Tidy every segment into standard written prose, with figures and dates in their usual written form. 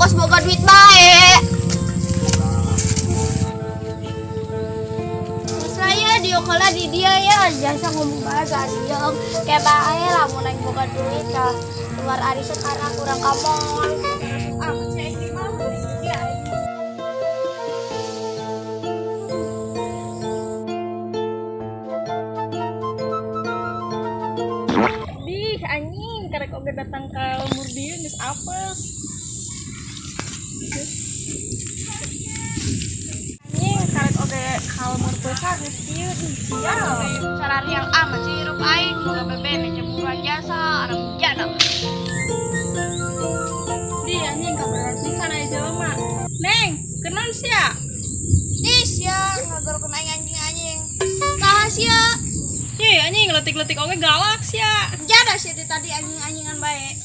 Kos boga duit bae. Terus ya diokelah di dia ya jasa ngomong bae gadieng. Kayak bae lamun aing boga duit ka luar arisan karena kurang ka mall. Ah, si aing mah dia. Dih anjing karek oge datang ka lembur dieu geus apes. Anjing karek oge ka lembur peusah geus kieu ih sial. Sarariang amat sih hirup aing boga bebene cemburuan jasa arep jana. Dih anjing kabeneran pisan aya jelema. Neng, kenaon sia? Dih sia ngagorokeun aing anjing-anjing. Saha sia? Ih anjing letik-letik oge galak sia. Jada sia tadi anjing-anjingan bae.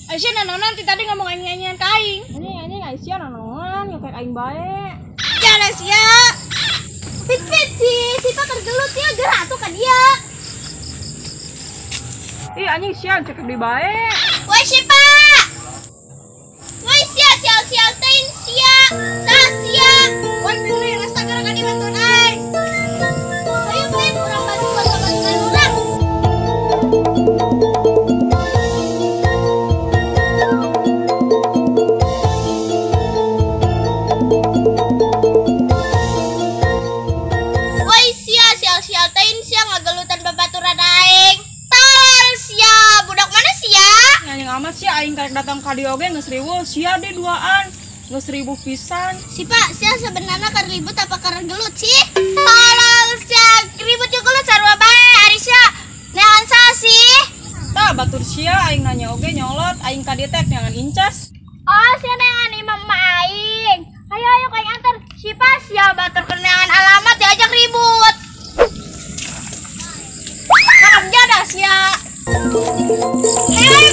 Aisyah nanonan ti tadi ngomong anjing-anjingan ka aing. Anjing anjing Aisyah nanonan ngekek aing bae. Jada sia. Pit-pit si Pak gelut ya gerak tuh ka dia. Ih anjing sia cekek deui bae. Woi si Pak. Woi sia sial-sial teuing sia. Saha sia? Woi Fitri rasa gerak ka dibantuan aing. Ayo Fit urang bantu bantuan urang. Woi sia sial-sial teuing sia ngagelutan babaturan aing. Tolol sia, budak mana sia? Anjing amat sia aing karek datang ka dieu oge geus riweuh sia di duaan. Geus ribuh pisan. Si Pak, sia sebenarnya keur ribut apa keur gelut sih? Tolol sia, ribut jeung gelut sarua bae ari sia. Neangan saha sih? Tah batur sia aing nanya oge nyolot aing ka dieu teh neangan incas. Oh, sia neangan imah emak aing. Ayo ayo ka aing anter. Si Pak sia batur keur neangan alamat diajak ribut. Haram jadah sia. Ayo ayo